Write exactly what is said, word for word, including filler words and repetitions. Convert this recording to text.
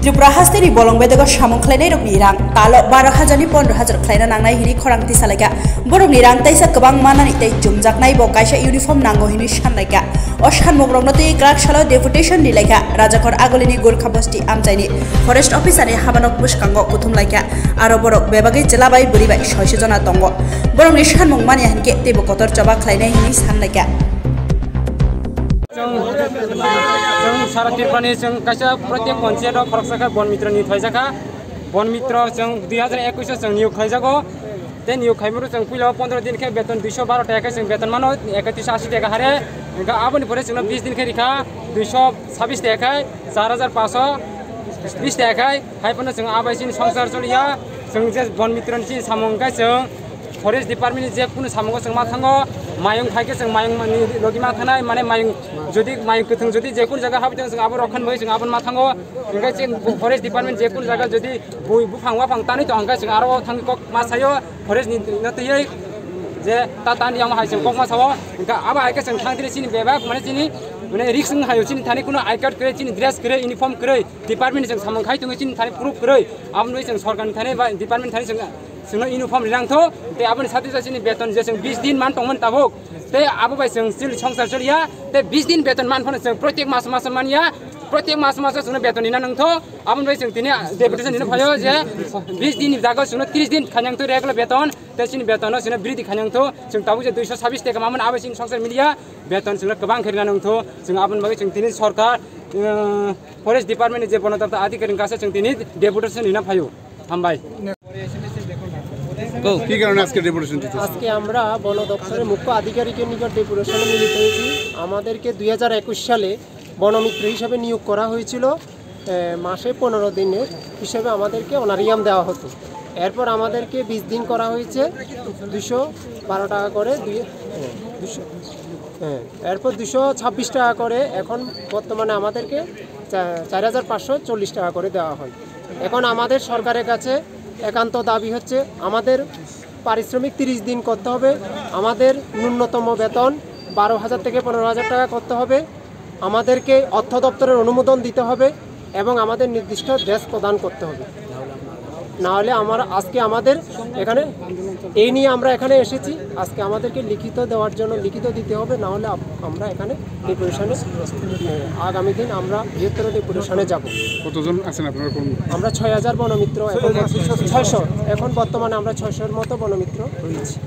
Tripura hasteni bolong bedego samung khlainairokni rang talo baro hajar ni pondro hajar khlaina nangnai hwnwi khorang tisalaikha. Borokni rang teisa kwbang manani tei chumjaknai bo kaisa uniform nango hwnwi sanlaikha. O sanmungrokno tei kwrak salo deputation rilaikha Rajakhor Agulini Gurkha Bosti amchaini forest officer ni habanok bwskango kuthumlaikha. Aro borok bebagwi chwla bai bwrwi bai soiso jona tongo. Borokni sanmung manya hinkhe teibo kotor choba khlainai hwnwi sanlaikha. Chwng, chwng sara Tripurani chwng kaisa protyek panchayat o khoroksa khe Bon Mitra niyok khlaijakha. Bon Mitra chwng dui hajar ekwis o chwng niyok khlaijago. Tei niyok khaimuru chwng puila pondro din khe beton duiso baro taka khe chwng beton mano, ekatris ashi taka hare. Hwnkhe aboni pore chwngno bis din khe rikha duiso sabis taka khe char hajar paso bis taka khe. Hai phano chwng abai chini songsar choliya. Chwng je Bon Mitra ni chini samung khe chwng Forest Department ni je kunu samungo chwng ma thango, mayung khai khe chwng mayung ni logi ma thanai, mane mayung jodi mayung kwthwng jodi je kunu jaga habwi tong chwng abo rokhan bai chwng abo ma thango. Hwnkhe chwng Forest Department je kunu jaga jodi bui buphang waphang tanwi tong hwnkhe chwng aro thangwi kok ma sayo forest ni no twiwi je ta tan yang hai chwng kok ma sao. Hwnkhe abo hai khe chwng thang tini chini bebak mane chini mane risk wng hayo chini thani kunu I card kwrwi chini dress kwrwi uniform kwrwi department ni chwng samung khai tongwi chini thani proof kwrwi aboni chwng sorkar ni thani ba department thani chwng Chwngno uniform rinang tho, tei aboni sati sati chini beton je chwng bis din man tongmani tabuk, tei abo bai chwng chini songsar choliya, tei bis din beton man phano chwng protek mas mas manya, protek mas mas chwngno beton rina nang tho. Aboni bai chwng tini deputation rina phaio je bis din ni jaga chwngno tris din khainang tho regular beton, tei chini betono chwngno bridi khainang tho, chwng tabuk je duiso sabis taka mamani abo chini songsar miliya, beton chwngno kwbang khe rina nang tho, chwng aboni bagwi chwng tini sorkar, eh, forest department ni je bonodapta adhikari ni kaisa chwng tini deputation rina phaio. Hambai. কি কারণে আজকে ডেপুটেশন দিতে হচ্ছে? আজকে আমরা বন দপ্তরের মুখ্য আধিকারিকের নিকট ডেপুটেশনে মিলিত হয়েছি। আমাদেরকে দুই হাজার একুশ সালে বনমিত্র হিসাবে নিয়োগ করা হয়েছিল, এ, মাসে পনেরো দিনের হিসাবে আমাদেরকে অনারিয়াম দেওয়া হতো। এরপর আমাদেরকে বিশ দিন করা হয়েছে, দুশো বারো টাকা করে দিয়ে, হ্যাঁ, দুশো, হ্যাঁ, এরপর দুশো ছাব্বিশ টাকা করে এখন বর্তমানে আমাদেরকে চা-, চার হাজার পাঁচশো চল্লিশ টাকা করে দেওয়া হয়। এখন আমাদের সরকারের কাছে একান্ত দাবি হচ্ছে আমাদের পারিশ্রমিক তিরিশ দিন করতে হবে, আমাদের ন্যূনতম বেতন বারো হাজার থেকে পনেরো হাজার টাকা করতে হবে, আমাদেরকে অর্থ দপ্তরের অনুমোদন দিতে হবে এবং আমাদের নির্দিষ্ট ড্রেস প্রদান করতে হবে। না হলে আমার আজকে আমাদের এখানে এই নিয়ে আমরা এখানে এসেছি। আজকে আমাদেরকে লিখিত দেওয়ার জন্য লিখিত দিতে হবে, না হলে আপ-, আমরা এখানে ডেপুটেশনে, আগামী দিন আমরা বৃহত্তর ডেপুটেশনে যাব। কতজন আছেন আপনারা কর্মী? আমরা ছয় হাজার বনমিত্র এখন বর্ত-, ছয়শো, এখন বর্তমানে আমরা ছয়শোর মতো বনমিত্র রয়েছি।